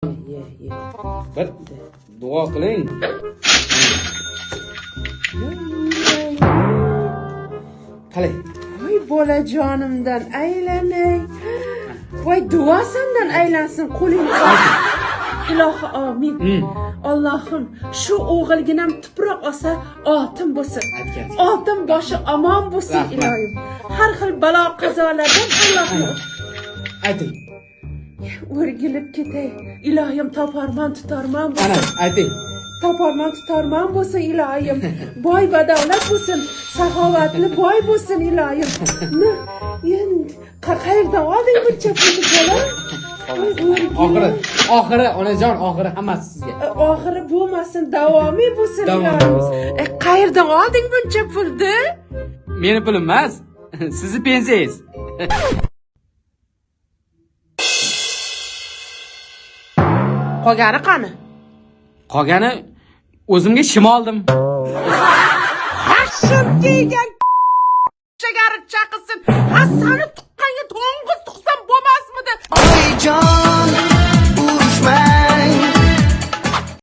Ye, ye. Bir duo qiling. Qalay? Voy, bolajonimdan aylanay. Voy, duo sendan aylansin, qo'ling. Ilohi omin. Allohim, shu o'g'ilginam tuproq olsa, oltin bo'lsin. Aytgan. Oltin boshi omon bo'lsin, Rahmat. iloyim. Har xil balo qazolardan Allohim Ayting. o'rgilib ketay. Iloyim, toparman, tutarman bo'lsin. Ana, ayting. Toparman, tutarman bo'lsin, iloyim. Boy badavlat bo'lsin, saxovatli boy bo'lsin, iloyim. Endi qayerdan olding buncha pulni, bolam? Voy, o'rgilib. Oxiri, oxiri onajon, oxiri hammasi sizga. Oxiri bo'lmasin, davomiy bo'lsin, Davomiy iloyim. bo'lsin. Qayerdan olding buncha pulni? Meni pulim emas, sizni pensiyangiz. Qolgani qani? Qolgani o'zimga shim oldim. Hashim kiygan shagari chaqilsin. Ha, sani tuqqanga to'ng'iz.